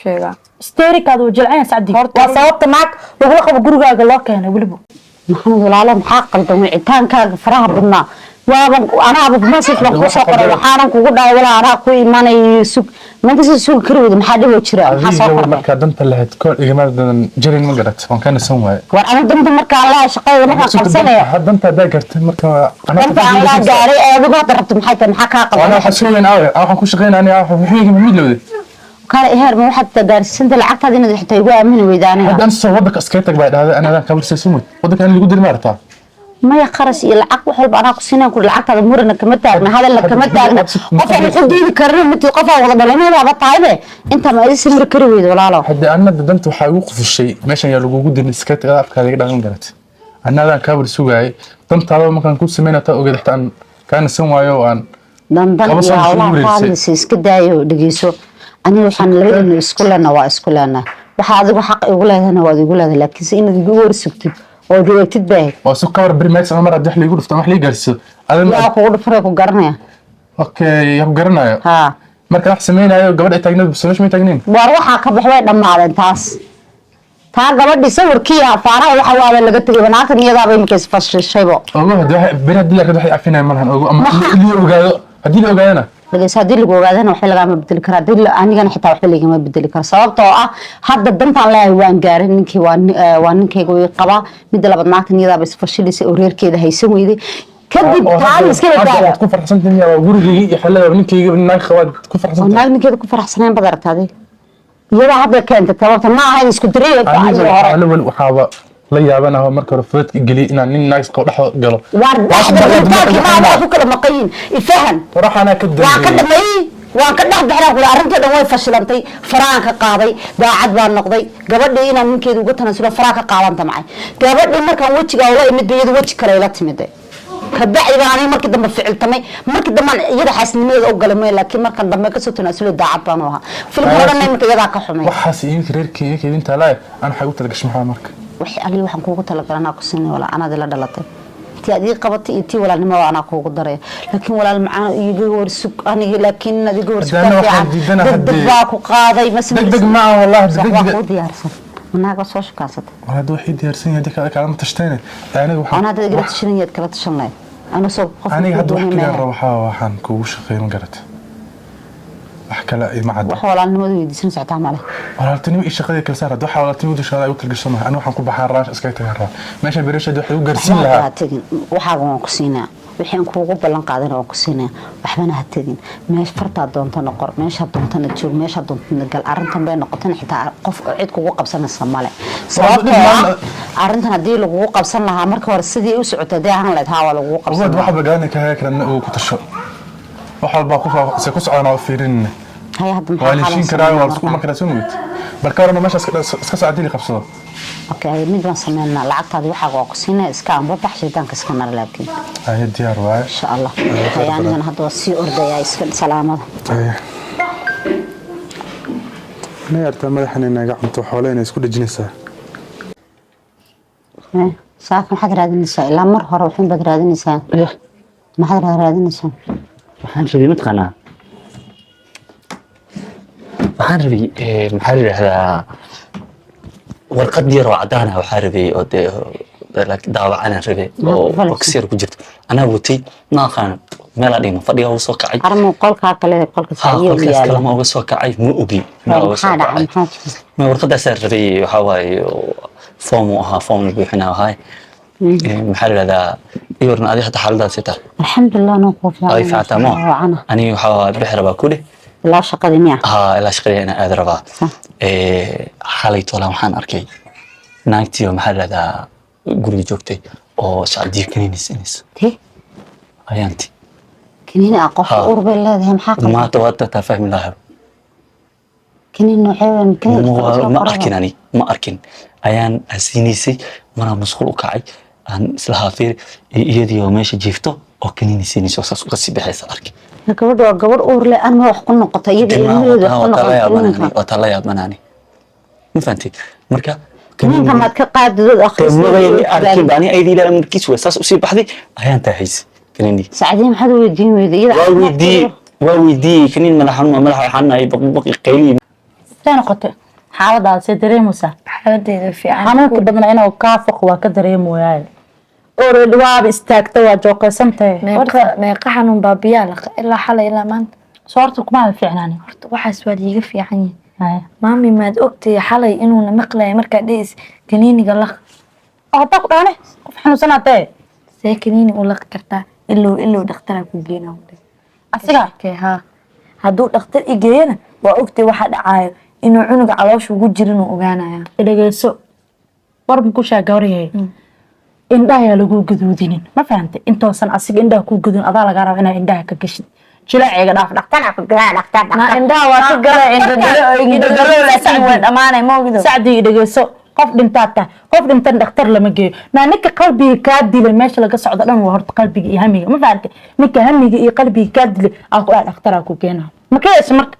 Sheegaa. Isteerikaada wuu jilcanya, Sacdi. Horta- Waa sababta naag lagula qabo gurigaaga loo keenay weliba. Maxamed walaalo, maxaa qaldan? Wicitaankaaga faraha badnaa waaba anaaba message baan kusoo qoray, waxaanan kugu dhahay walaa anaa ku imanay, sug maanta si sugi kari weyda. Maxaa dhiboo jira? Maxaa soo Adiga kordhay? Markaa danta lahayd kool igama jarin, ma garat? Waan ka nasan waaye. War aniga danta markaan laa shaqadayda markaan qabsanaya. Danta haddaa gartay marka. Danta aan laa gaaray ee adigu hadda rabto maxay tahay? Maxaa kaa Ana qaldan? Waxaan sugayn aawe, waxaan ku shaqeynaa aniga wuxuu mid lowday. Kale heer ma waxaad gaarsiisanta lacagtaada inaad xitaa igu aamini weyda aniga? Haddaan soo wadanka iskaga tag baa dhahday, ana adaan kabarsa sumud wadanka in lagu diri ma aragtaa? Maya, qaras iyo lacag wax walba anaa ku siinaan kuri. Lacagtaada murana kama taagna, hadalna kama taagna. Qof aan waxu diidi karin mid qof aan wada dhalanaydaaba tahaybe, intaa ma idi samri kari weyda, walaalo? Hadda anada danta waxaa igu qufushay meeshan yaa lagugu dirin, iskaga tag afkaada iga dhaqan garat. Ana adaan kaabar sugaayay dantaada markaan ku sameynaa taa ogeed xitaa aan kaa nasan waayo oo aan Dandan Kaba iyo soo hawlaha wareegsay. ka hadlaysa iska daayo. Dhegeyso, aniga waxaan labadeena isku lena waa isku lena. Waxa adigu xaq igu leedahayna waad igu leedahay, laakiinse inaad igu warsugtid oo joogtid baa ahayd. Waa su kabar beri meex mar haddii wax liigu dhufto ama wax lii gaarsiiso adin. Yaa kugu dhufuray ku garanaya? Okay, yaa ku garanayo. Haa. Marka wax sameynaayo gabadh ay taagneed meesha may taagneyn. Waar waxaa ka bax, way dhammaadeen taas. Taa gabadhii sawirkii afaaraha waxa waaba laga tegay. Naagtan iyadaaba imika isfashishaybo. Ogo hadii wax beri haddii laakiin waxay cafinayaan malahan, ogo ama lii ogaado, haddii la ogaadana. Dhageyso, haddii lagu ogaadana waxba lagama bedeli karo, haddii anigana xitaa waxba lagama bedeli karo, sababtoo ah hadda dantaan leeyahay waan gaaray. Ninkii waa waa ninkayga, way qabaa. Midda labaad, naagtan iyadaaba isfashilaysa oo reerkeeda haysan weyday. Kadib Oo taan iska hadda badaala. Waad ku farxsantahay miyaa? Waa gurigaygii iyo xelada ninkayga naag qabaad ku oo farxsantahay? Naag ninkeeda ku faraxsanayn baad aragtay adiga. Iyadaa hadda keentay sababta ma ahayn isku diray Aniga hore. waxaa la weli waxaaba la yaabanaha marka hore fudeedka geliyay inaan nin naag qabo dhexda galo. Waar dhexda dhulkii maa ku kala maqan yihiin? Ifahan. Waxaana ka Waan ka dambeeyay. dhameeyey, waan ka dhex bixinaan kula. Arrintii dhan way fashilantay, faraan ka qaaday, daacad baan noqday. Gabadhii inaan ninkeeda uga tanasulo faraan ka qaadan damcay. Gabadhii markaan wejiga ula imid ba iyadu weji kale ila timide. Kabacdi baan aniga markii dambe ficiltamay, markii dambe aan iyada xaasnimadeeda u galay may, laakiin markan dambe kasoo tanaasulay, daacad baan u ahaa. Filimka oo dhan iminka iyadaa ka xumay. Waxaas iminka reerkeyga keedinta laay aan waxay ugu talagashay maxaa marka? Wixii alihi waxaan kuugu talagalay anaa ku siinay. Walaa anaad ila dhalatay, tii aad ii qabatay iyo tii walaalnimada anaa kuugu daraya, laakiin walaal macaan iga warsug aniga, laakiin inaad iga warsugtaa Haddana waxaan fiican. diidana Degdeg haddii- baa ku qaaday. Degdeg ma aha wallahi, Wax waa degdeg- kuu diyaarsan manaaga soo shukaasatay. War hadda waxay diyaarsan yahay hadii kaalama tashtayne aniga waxaan Ana hadda igala tashan yaad kala tashan lahayd, anu soo qof Aniga hadda wax doonay kaliya maaha. rabo waxaa waxaan kugu shaqeyn, ma garat? Wax kale ima cadda. Wax walaalnimadu weydiisan socotaa male. Walaaltinimo iyo shaqadii kala saar. Hadda waxaa walaaltinimo shaqada ugu talgasho maaha. Aniga waxaan ku baxaan raash iskaga tagaan rabaa meesha beerashada waxay u gaarsiin Waxba lahaa. ha tegin, waxaaga waan ku siinaa, wixii aan kuugu ballan qaadana waan ku siinaa. Waxbana ha tegin, meesha fartaa doontana qor, meeshaa doontana joog, meeshaa doontana gal. Arrintan bay noqotana xitaa qof cid kugu qabsanaysa male, sababtoo ah arrintan haddii lagugu qabsan lahaa marka hore sidii u socotay haddii ahaan lahayd, haa, waa lagugu qabsan Ogaad lahaa. Waxba gaani ka haya karana uu ku tasho, wax walbaa ku se ku socdana waa fiirin. Haya, hadda maxaa Waa la heshiin xaalan karaa, waa sameynaa la isku iman marka? karaa, soo mugid bal ka warama meesha iska soo cadili qabsado. Okay, mid baan sameynaa. Lacagtaadi waxaaga waa ku siinaya, iska anbabax, shaydaanka iska nara laakiin. Haya, diyaar waaye. Insha Allah. Haya, anigana hadda waa sii ordayaa, iska salaamada. Haya. Ma yartaa madaxan inaga cunto xoole inay isku dhejinaysaa. Saaka maxaad raadinaysaa? Ilaa mar hore waxun baad raadinaysaa. Maxaad raadinaysaa? Waxaan rabay, mataqaanaa, waxaan rabay maxaa la yidhahdaa, warqad yar oo cadaan ah waxaa rabay oo dee laakiin daawacanaan rabay oo Maxaa ku box yar ku jirto anaa watay. Ma aqaan meelaa dhigma, fadhiga uga soo kacay. Armu qolkaa kale, qolka Ha. saaxiyo u Qolkaas yaala. kalema uga soo kacay, ma ogi meel uga soo Maxaa dhacay? kacay. Maxaa jira? Ma warqadaasaa rabay, waxaa waaye form uu ahaa, form la buuxinaa ahaay. Maxaa la yidhahdaa, iwarna adi hadda xaaladaas xitaa? Alxamdulilah, noo kuu fiican. Ay fiicantaa mo? Wacana. Aniga waxaa bixi rabaa kudhe. Ilaa shaqadii miya? Haa, ilaa shaqadii inaan aad rabaa. Sax. Xalay tolan waxaan arkay naagtii oo maxaa la yidhahdaa guriga joogtay oo sacdiyo kaniinaysanaysa. Tee? Ayaanti. Kiniin ah qof Ha. uur bay leedahay, maxaa qaldan? Maanta waa taa fahmi lahaa. Kiniin noocee weyn? Kiniin soo Ma qoraba. arkin, ani ma arkin. Ayaan siinaysay maraan musqul u kacay, aan islahaa fiir iyadii oo meesha jiifto oo kaniini siinayso oo saas uga sii baxaysa arkay. Gabadha waa gabadh uur leh, anma wax ku noqota iyada ilmaheedu wax ku Waa taa la noqon yaabanaani. kiniinka. Waa taa la yaabanaani, ma fahantid marka? Kiniinka maad ka qaadidood Mabayni arkin akhrisid? Ani ayadii ilaa markiis way saas usii baxday, ayaan taa hayse kaniini. Sacdiye maxaad u weydiin weyday iyada? Waa weydiiyey, waa weydiiyey. Kaniin madax xanuun, madaxa xanuunay, baqbaqi, qayli. See noqotay xaaladaada, see dareemaysaa? Xaaladeyda fiican. Xanuunka badnaa inuu kaa foq waa ka dareemoyaay. Already waaba istaagtay, waa jooqaysantahay. Meeqa xanuun baa biyaa laqa ilaa xalay ilaa maanta. Soorta kuma fiicnaan. Horta waxaas waa liiga fiican yahay. Maami, maad ogtay xalay inuuna maqlaya markaa dhehis kaniiniga laq? Haddaa ku dhahane qof xanuunsanaatee. See kaniini u laqi kartaa? Ilow ilow dhakhtaraa ku geynaa. Asiga? Haa, hadduu dhakhtar i geeyana waa ogtay waxa dhacaayo, inuu cunuga caloosha ugu jirinuu ogaanaya. Dhegeyso, war ma ku sheega gabaryahay, indhaha yaa laguu gaduudinin, ma fahantay? Intoosan asiga indhaha kuu gaduudin, adaa lagaa raba inaa indhaha ka gashid. Jilaaceega dhaaf, dhaqtar ku gaa, dhaqtar. Ma indhaha waa ka galay, indhadhalo laakiin way dhamaanay, ma ogido. Sacdii, dhegeyso, qof dhintaad tahay, qof dhintan dhakhtar lama geeyo. Naa ninka qalbiga kaa dilay, meesha laga socdo dhan waa horta qalbiga iyo hamiga, ma fahantay? Ninka hamiga iyo qalbiga kaa dilay aa ku dhaha dhakhtaraa ku keenaa, ma ka yeesho? Marka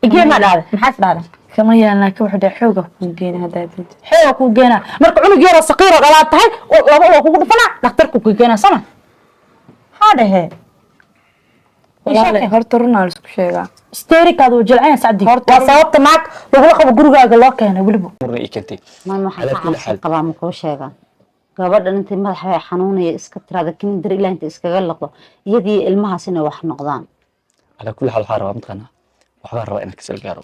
igee ma dhahday? Maxaas dhahday? Kama yeelan, laakiin wuxuu dhahay xooga kuu geena haddaa diido. Xooga kuu keenaa. Marka cunug yaroo saqiiroo dhalaa tahay oo laba uloo kugu dhufanaa, dhakhtarku ku keenaa sama maxaa dhahee? Walaale, horta runaa la isku sheegaa. Isteerikaada waa jilcanya, Sacdi, waa sababta naag lagula qabo gurigaaga loo keenay weliba. Murna ii keentay. Maan waxaan Ala ka kulli cabsi xaal. qabaa, ma kuu sheegaa, gabadhan intay madaxa ay xanuunaya iska tiraada kinin dar ilaa inta iskaga liqdo, iyadii ilmahaas inay wax noqdaan. Ala kulli xaal, waxaa rabaa mataqaanaa, waxbaa rabaa inaan kasal gaaro.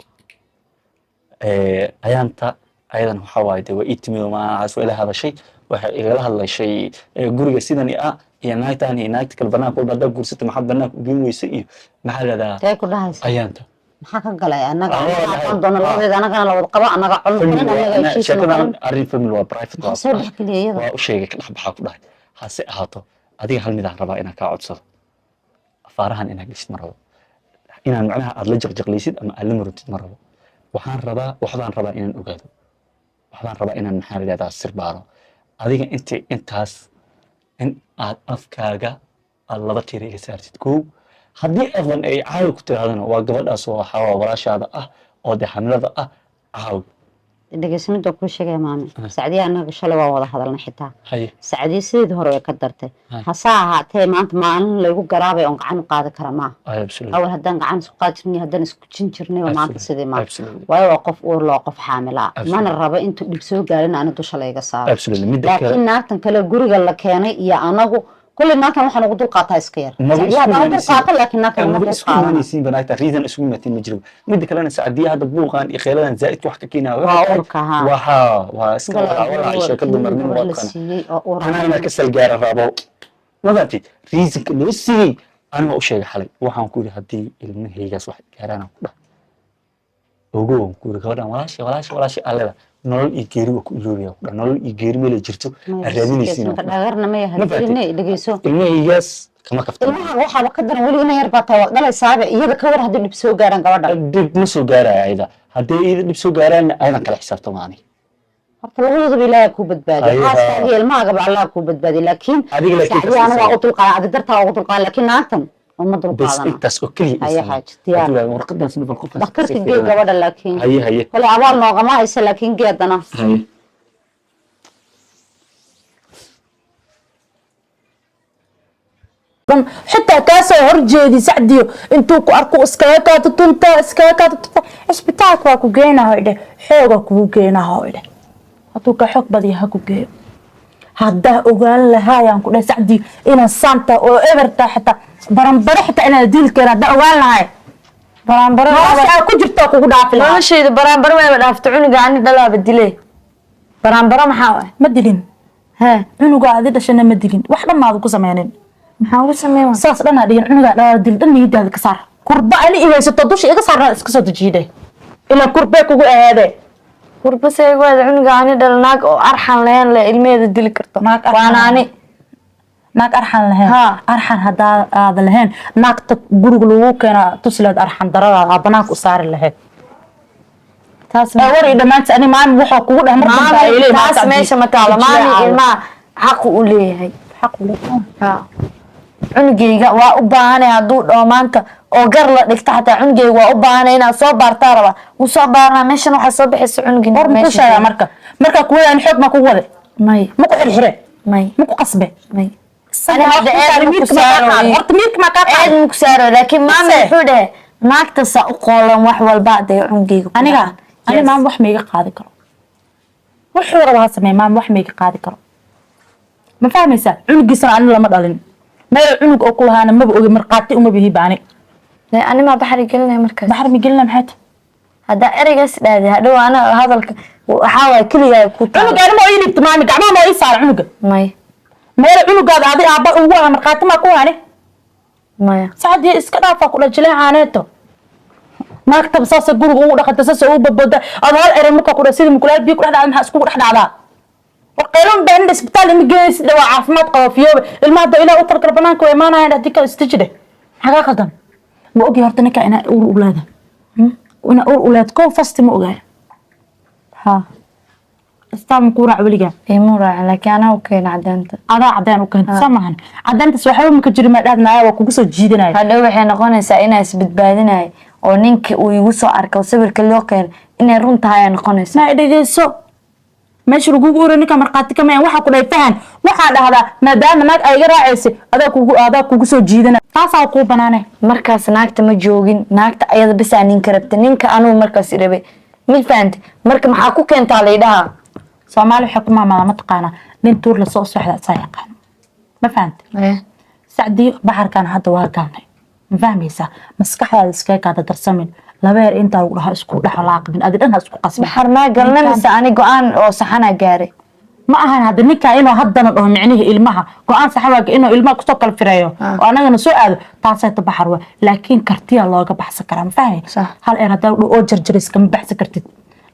Ayaanta ayadan waxaa waaye dee waa ii timid oo maahaas waa ila hadashay, waxay igala hadlashay guriga sidan ah iyo naagtan iyo naagta kale banaanka walba haddaa guursata maxaad banaanka u geyn weysa iyo maxaa lahahdaa. Tee ku dhahaysa? Ayaanta. Maxaa ka galay annaga? Ah, waa Aqoon doona labadeeda, annagana la wada qabo, annaga col Family noqonin, waa- annaga heshiis sheekadan noqonin. Arrin family waa private. Maxaa soo dhex geliya iyada? Waa u sheegay, ka dhex baxaa ku dhahay. Hase ahaato, adiga hal midaan rabaa inaan kaa codsado: afaarahan inaad geshid ma rabo, inaan macnaha aad la jaqjaqlaysid ama aad la murantid ma rabo. Waxaan rabaa, waxbaan rabaa inaan ogaado, waxbaan rabaa inaan maxaa la yidhahdaa sir baaro. Adiga inta intaas in aad afkaaga aad laba tiir iga saartid. Kow, haddii aqlan ay caawi ku tirahdana, waa gabadhaas oo waxaa waa walaashaada ah oo dee xamilada ah, caawi. Dhegeyso, midda kuu sheegaya, maami Sacdiya, annaga shalay waa wada hadalnay xitaa. Haye. Sacdiya sideedii hore way ka dartay. Hay. Hase ahaatee maanta maalin laygu garaabay oon gacan u qaadi kara maaha. Absolutely. Awal haddaan gacan isku qaadi jirnay, haddaan isku jin jirnayba, maanta sidii maaha. Waayo waa qof uur loo, qof xaamila ah. Mana rabo intuu dhib soo gaarin ani dusha layga saaro. Absolutely. Midda kale- Laakiin naagtan kale guriga la keenay iyo anagu kulley naagtan waxaan ugu dulqaataa iska yar. Maba Sacdiya isku haddaan u imaanaysiin. dulqaato, laakiin naagtan Maba uma isku dulqaadana. imaanaysiin banaagta, reason isugu imaatiin ma jiro. Midda kalena, Sacdiya hadda buuqan iyo kheyladan zaa'idka wax ka keenaya Waa uurka, haa. Waa iska walaa sheeko dumarnimo Gabar waa la kana siiyey oo uur. Anaa inaan ka salgaara rabo, ma fahamtid? Reasonka loo siiyey aniga u sheegay xalay, waxaan ku yidhi haddii ilmahaygaas wax gaaraan ku dhah ogow, aan ku yidhi gabadhan walaasha walaasha walaasha alleda nolol iyo geeri waa ku iloobaya, ku dhah nolol iyo geeri meelay jirto aad raadinaysiin aan ku dhah. Dhagarna ma Ma fahamtid? yahay, dhegeyso. Ilmahaygaas kama kaftamo. Ilmaha waxaaba ka daran, weli ina yar baa taa, waad dhalaysaaba, iyada ka war haddii dhib soo gaaraan gabadha. Dhib ma soo gaaraya ayada. Haddii iyada dhib soo gaaraanna, ayadan kala xisaabtama ani. Horta labadoodaba Ilaahay kuu badbaadiyo. Ayaha. Xaaskaaga iyo ilmahaagaba Allah kuu badbaadiyo, laakiin Adiga laakiin Sacdiya aniga waa taas u dulqaadan, adi dartaa waa ugu dulqaadan, laakiin naagtan uma bas dulqaadana. Intaas oo keliya. Haye, xaaji, diyaar. Warqadan sinifal qofkaas Dhakhtarka gee gabadha, laakiin Haye, haye. kole abaal noogama haysa, laakiin gee haddana. Haye. Dhan xitaa kaasoo horjeedi, Sacdiyo, intuu ku arko iskaga kaata tunta, iskaga kaata tunta, cisbitaalka waa ku geenaho idhe, xooga kugu geenaho idhe, hadduu ka xoog badiya ha ku geeyo. Haddaa ogaan lahaayaan ku dhahay, Sacdiyo, inaan saanta oo eberta xitaa baranbare xitaa inaan dili keena haddaa ogaan lahay, Baraanbaro. Nolosha aa ku jirto kugu dhaafi lahaa. Noloshayda baraanbaro wayba dhaaftay, cunuga ani dhalaaba dilay, baraanbaro maxaa ah? Ma dilin. Hee. Cunuga adi dhashana ma dilin, wax dhan maadu ku sameynin. Maxaa ugu sameyn wa? Saas dhan aa dhigin, cunugaa dhalaa dil dhan niyadaada ka saar, kurba ani i haysato dusha iga saarnaa, iska soo dejiidhe ilaa kurbee kugu ahaadee. Kurbaseygoeda cunuga ani dhala, naag oo arxan lahayn le ilmeheeda dili karto. Naag arxan waana ani. Naag arxan lahayn. Haa. Arxan haddaa aada lahayn, naagta guriga lagu keenaa tusileed arxan daradaada aa banaanka u saari lahayd. Taas ee war iyo dhammaanta ani maalin wuxuu kugu dheh mar dambe ay maami leeyihiin taas maanta meesha ma taalo, maami, ilmaha xaqu u leeyahay. Xaq u leeyahay. Haa. Cunugayga waa u baahanay hadduu dhaho maanta oo gar la dhigta xataa, cunugayga waa u baahanay inaad soo baartaa rabaa, wuu soo baarnaa, meeshan waxaa soo baxaysa cunugin. War muxuu sheegaa marka kuwada ani xoog maa kugu wade? May. Ma ku xirxire? May. Ma ku qasbe? May. Isaga Ani hadda wax ku saaray eed ma ku miirka maa kaa saaro. qaaday? Horta miirka maa kaa Eed qaaday? ma ku saaro, laakiin maami Mise? wuxuu dhahay naagta saa u qoolan wax walba dee cunugayga ku Aniga? dhacaan. Ani Yes. maam wax ma iga qaadi karo. Wuxuu rabaa ha sameey, maam wax ma iga qaadi karo. Ma fahmaysaa? Cunugiisana ani lama dhalin. Meel cunug oo ku lahaana maba ogi, markhaati uma bihi baani. Dee ani maa baxri gelinaya markaas? Baxar mi gelina, maxay tahay? Haddaa ereygaas dhahday, hadhow ana hadalka waxaa waay keligaa ku taal. Cunuga ani ma ii dhibta, maami? Gacmaha ma ii saara cunuga? Maya. Meel cunugaada adi aabba ugu aha, markhaati maa ku hani? Maya. Sacdii, iska dhaafaa ku dhajileen caaneeto. Naagtaba saasa guriga ugu dhaqanta, saasa ugu babooda. Ad hal erey markaa ku dha, sidii mukulaal biyo ku dhex dhacda, maxaa iskugu dhex dhacdaa? War qaylan baanin, isbitaal ima geenaysid. Waa caafimaad qaba, fiyoobe. Ilmaha hadda Ilaah u talkala banaanka way imaanayaan, haddii kale istaji dheh. Maxaa kaa qaldan? Ma ogi horta ninka inaa uur u leedahay, inaa uur u leedahay ko fasti ma ogaay? Ha. Isbitaal ma kuu raac weligaa? Imu raacin, laakiin anaa u keena caddeynta. Adaa cadeen u keenta, soo maahan? Cadeyntaas waxba maka jiri, maa dhaadnaya waa kugu soo jiidanaya. Hadhow waxay noqonaysaa inaa isbadbaadinayo oo ninkii uu igu soo arko sawirka loo keenay inay run tahay ay noqonaysaa. Ma dhegeyso, meesha lagugu ura ninka markhaati kama waxaa ku dhahay. Fahan, waxaa dhahdaa maadaama naag ay iga raacaysay, adaa kugu soo jiidana, taasaa kuu banaane. Markaas naagta ma joogin. Naagta ayada bisaa ninka rabta, ninka anugu markaas i rabay. Mid fahante? Marka maxaa ku keentaa laydhahaa? Soomaali waxay ku maamada, mataqaanaa, nin tuur lasoo socda isaa yaqaano. Ma fahante? Sacdii, baxarkan hadda waa galnay, ma fahmaysaa? Maskaxdaada iskaga kaada darsamin. Laba heer intaa lagu dhaho isku dhex laaqmin, adi dhan ha isku qasbin. Baxar maa galna mise ani go-aan oo saxanaa gaaray? Ma ahan hadda ninkaa inuu haddana dhaho micnihii ilmaha go-aan saxa waaga, inuu ilmaha kusoo kala fireeyo oo anagana soo aado, taasayta baxar wa, laakiin kartiya looga baxsan karaa. Ma fahmay? Sax. Hal eer haddaa oo jarjaris kama baxsan kartid,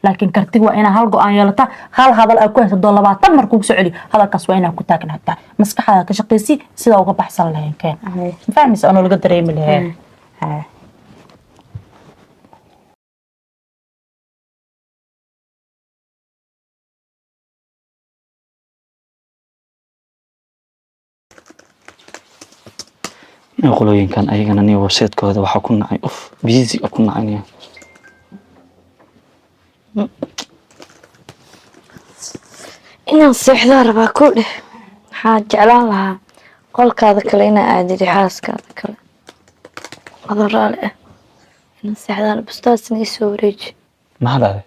laakiin kartiga waa inaa hal go-aan yeelata, hal hadal ay ku haysato 20 mar kugu soo celiyo hadalkaas, waa inaa ku taagnaataa, maskaxdaada ka shaqaysi sidaa uga baxsan lahayn keen. Ma fahmaysa? Anoo laga dareemi lahayn. Haa. Qolooyinkan ayagana niyo website-kooda waxaa ku nacay, uf, busy oo ku nacay niyo. Inaan seexdaa rabaa ku dheh. Waxaa jeclaan lahaa qolkaada kale inaa aadid iyo xaaskaada kale, adoo raali ah. Inaan seexdaa bustaasna ii soo wareeji. Maxaa dhahday?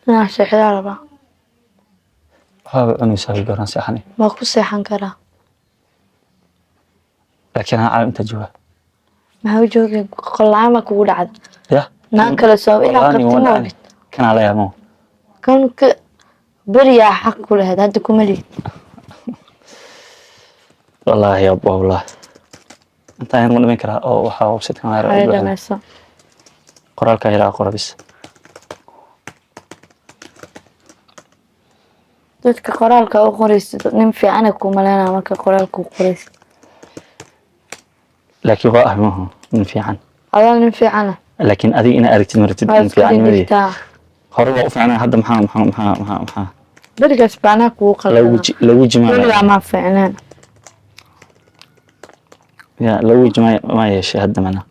Inaan seexdaa rabaa. Waxaaba cunaysaa gooraan seexanay. Waa ku seexan karaa. Laakiin anaa caawa intaa jooga. Maxaa u joogay? Qol la-aan baa kugu dhacda. Ya. Naag kale soo inaad Wallahi qabti waan ma dhacay. ogid. Kanaa la yaabmo. Kan ka beriyaa xaq ku lahayd, hadda kuma lihid. Wallaahi ya wallah, intaan yar ma dhameyn karaa oo waxaa website-kan la Ay, dhameyso. Qoraalka yaraa qora bis. Dadka qoraalka u qoraysid nin fiicana ku maleynaa marka qoraalka u qoraysid. Laakiin waa ah maaha nin fiican. Adaa nin fiicana. Laakiin adiga inaa aragtid maratid Waa nin isku fiican nimadii. dhigtaa. Hore waa u fiicnaa, hadda maxaa Berigaas baanaa kugu lagu qaldanaa. Lagu jimaa. Weligaa maa fiicneen. Ya lagu jimaa ma yeeshay hadda mana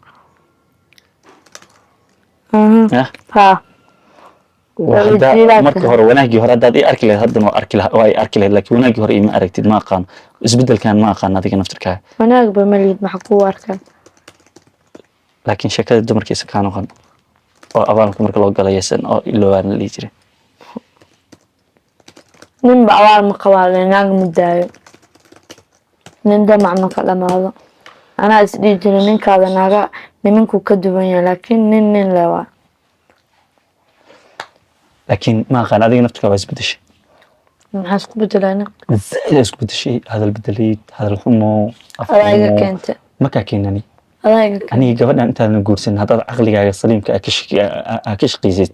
ya. Ha. Haddaa marka hore wanaagii hore haddaad ii arki lahayd, haddana waa arki lahaa, waa ii arki lahayd, laakiin wanaagii hore iima aragtid. Ma aqaano isbedelkan, ma aqaano adiga naftirkaaga. Wanaag ba ma lihid, maxaa kugu arkaa? Laakiin sheekada dumarkiisa kaa noqon oo abaalka marka loo galo yeesan oo iloobaan la dhihi jiray. Ninba abaal ma qabaa, naag ma daayo, nin damac ma ka dhamaado. Anaa is dhihi jiray ninkaada naaga nimankuu ka duwan yahay, laakiin nin nin le waa. Laakiin ma aqaan, adiga naftirkaa waa isbedeshay. Maxaa isku bedelaa nin? Zaaid aa isku bedeshay, hadal bedelayd, hadal xumo, af Adaa iga xumo. keentay. Makaa keenani. Adaa iga keentay. Aniga gabadhan intaadan guursan, haddaad caqligaaga saliimka ah ka shaqaysid,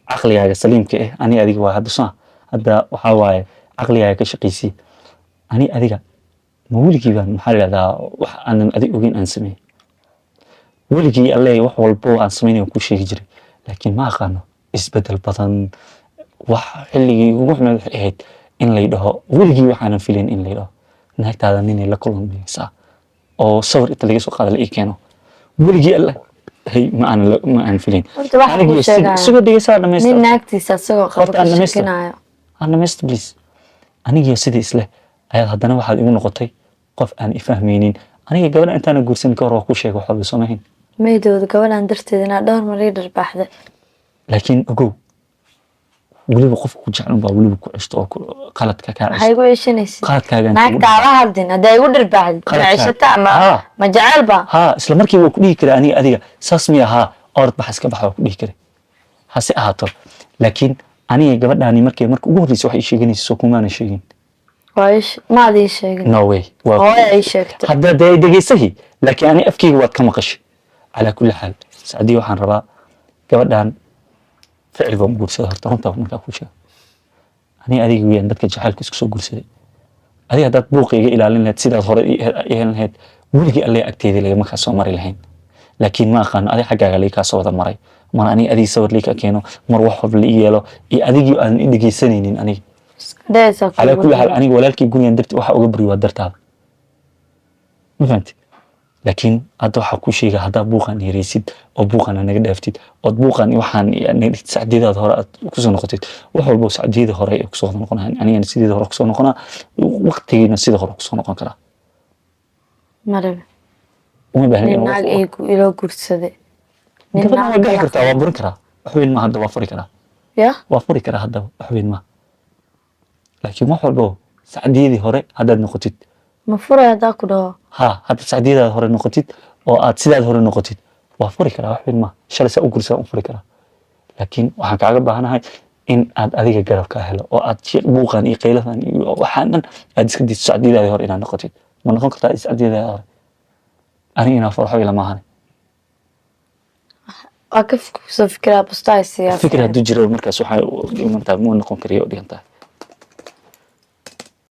caqligaaga saliimka ah, ani adiga waa hadda soo hadda waxaa waaye caqligaaga ka shaqaysi. Ani adiga ma weligii baan, maxaa la yidhahdaa, wax aanan adig ogeyn aan sameeyey weligii? Alle wax walbo aan sameynay ku sheegi jiray, laakiin ma aqaano isbedel badan. Wax xilligii ugu xumeed waxay ahayd in lay dhaho, weligii waxaanan filayn in lay dhaho naagtaada ninay la kulmaysaa oo sawir inta laga soo qaada la ii keeno. Weligii alle hay ma aanan filayn. Horta waxaan kuu Anigii sheegaya. Isagoo dhegeysaa dhamaysta. Nin naagtiisa isagoo qabo Horta ka aan dhamaysto. shakinayo. Aan dhamaysto please. Anigii sidii isleh ayaad haddana waxaad igu noqotay qof aan ifahmaynin. Aniga gabadha intaanan guursan ka hor waa ku sheegay wax walba, soo mahayn? Maydooda gabadhan darteed inaa dhowr mar ii dharbaaxday. Laakiin ogow. Weliba qofka ku jecel unbaa weliba ku ceshto oo qaladka kaa Maxay ceshto. igu ceshanaysid? Qaladkaagaan kugu Naagta ala hadlin haddaa igu dhirbaaxdid ma Qaladkaa. ceshata ama Haa. ma jecelba? Haa, isla markiiba waa ku dhihi kara aniga adiga saas miya? Haa, orod bax, iska bax waa ku dhihi kara. Hase ahaato, laakiin aniga gabadhaani markay marka ugu horreysa waxay ii sheeganaysa, soo kumaana sheegin? Waa maad ii sheegin. No way, waa Hooya ii sheegtay. Hadda dee dhegeysahi, laakiin ani afkeyga waad ka maqashay. Calaa kulli xaal, Sacdiya, waxaan rabaa gabadhan ficil baan u guursaday. Horta runtaa markaa kuu sheego, aniga adiga weyaan dadka jacaylka isku soo guursaday. Adiga haddaad buuqa iga ilaalin lahayd, sidaad hore ii helin lahayd, weligii alle agteedii lagama kaa soo mari lahayn. Laakiin ma aqaano, adiga xaggaaga laga kaa soo wada maray. Mar aniga adiga sawir lii ka keeno, mar wax walba la ii yeelo, iyo adigii aan i dhegeysanaynin aniga. Dhehaysaa. Calaa kulli xaal, aniga walaalkii gurigan darti waxa uga buri waa dartaada, ma fahamtid? Laakiin hadda waxaa kuu sheega, haddaa buuqan yareysid oo buuqan aad naga dhaaftid, ood buuqan iyo waxaan naga dhigtid, sacdiyadaada hore aad kusoo noqotid, wax walba sacdiyada hore ay kusoo noqonayaan. Anigana sideeda hore kusoo noqonaa, waqtigiina sida hore kusoo noqon karaa. Marabe. Uma baahnin Nin inaan naag ilo guursaday. Nin Gabadhan waa naag bixi kartaa, waa burin karaa, wax weyn ma hadda, waa furi karaa. Ya. Waa furi karaa haddaba, wax weyn ma. Laakiin wax walbo sacdiyadii hore haddaad noqotid. Ma furay haddaa ku dhaho? Ha, hadda sacdiyadaada hore noqotid oo aad sidaad hore noqotid, waa furi karaa, wax weyn ma. Shalay saa u gursaa u furi karaa. Laakiin waxaan kaaga baahanahay in aad adiga garab kaa helo oo aad buuqan iyo qayladan iyo waxaan dhan aad iska diiso, sacdiyadaadii hore inaad noqotid. Ma noqon kartaa sacdiyadaadii hore? Aniga inaa farxo ilama ahane. Waa ka soo fikiraa, bustaay siyaa. Fikir hadduu jiro markaas waxay u dhiman tahay muu noqon kariya u dhigan tahay.